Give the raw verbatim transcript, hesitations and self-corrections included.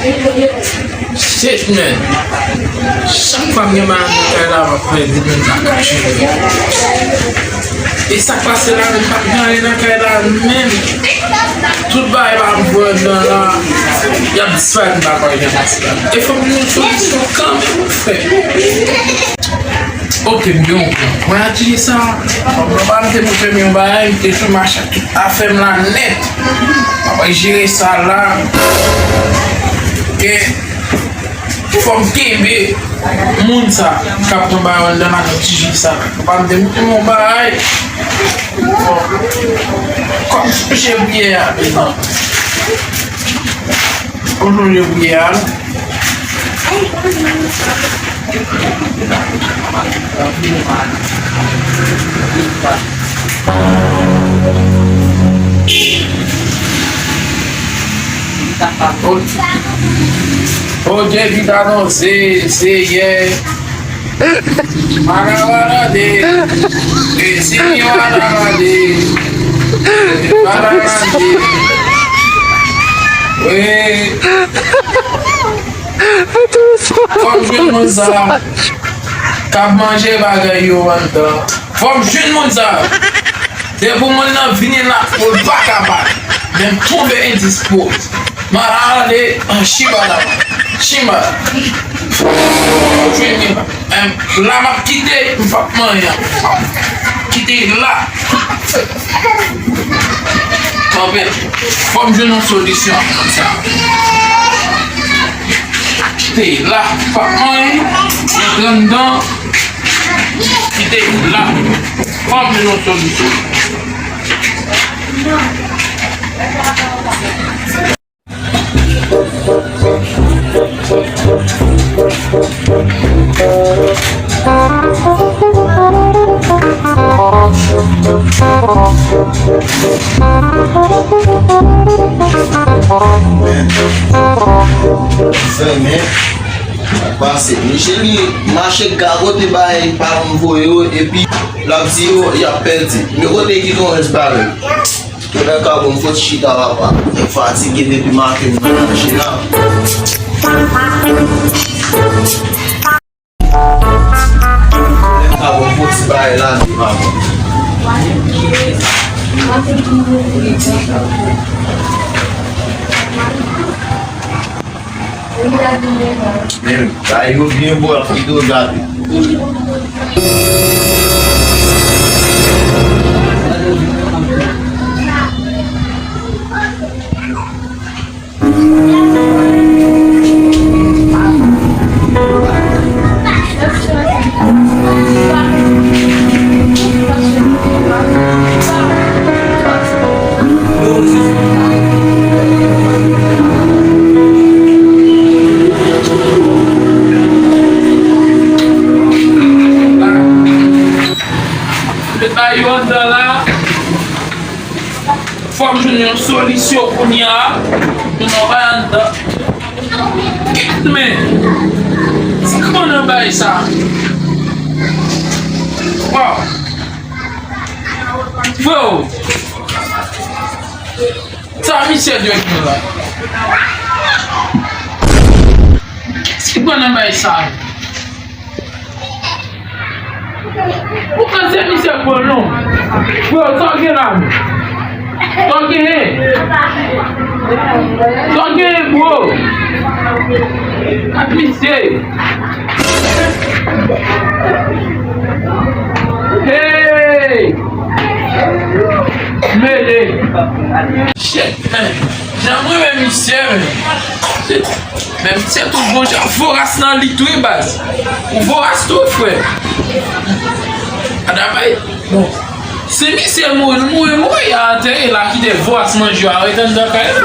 Shit, man. Chak fwa m gen bagay nan kay la, m ap fè di moun sa kache. E sa k pase la menm, pa t gen anyen nan kay la menm. Tout bagay pa m pran nan la, y ap disparèt, m pa konn jan pase la. E fò m gen yon solisyon kanmenm pou fè. Ok, m gen yon plan. Mwen atire sa. Papa m te montre m yon bagay, m te chou mache ak tout afè m la nèt. Apre jere sa la. Ok. Fò m kenbe moun sa k ap pran bagay anndan la nan ti jwi sa. Papa m te montre m yon bagay. Kòm sonje priyè a, mezanmi. Kòm sonje priyè a. Odye ki t anonse, Seyè. Maravalade. E si yo maravalade. Maravalade. Wi. Fò m jwenn moun sa k ap manje bagay yo anndan. Fò m jwenn moun sa. Se pou moun nan vini la, pou l pa ka bat. Men m tonbe endispoze. Mwen ale an chimba la. Chimba la. Fò m jwenn li. Em, la m ap kite, m p ap manyen. Kite la. Kanpe. Fò m jwenn yon solisyon. Sa. Kite la. P ap manyen. Rantre anndan. Kite la. Fò m jwenn yon solisyon. Fèmen. Pase. Miche li mache gagote bay paran m voye yo, epi l ap di yo y ap pèdi. Men kote ki gen yon rès bagay. Yo nan ka bon fout chita papa. Mwen fatige depi maten m nan ranje la. Mwen ka bon fout ti bagay la di papa. Men, bay yo byen bwè, kite yo gate. Met bay yo anndan la. Fò m jwenn yon solisyon kounye a. Pou nou bay anndan. Kèt men. Ti kòman nan bay sa. Waw. Freo. Sa misye dwe gen la. Kèt ki pran nan bay sa. Ou panse misye pran non? Bro, sa w gen la menm? Sa w genyen? Sa w genyen, bro? Ak misye. Hey! Mele. Shit, man. Jan mwen renmen misye, man. Men misye tou gon jan voras nan li tou wi baz. Ou voras tou frè. Adabay. Bon. Si misye mouri, l mouri, mouri, a antère l, a kite voras manje yo a ret anndan kay la.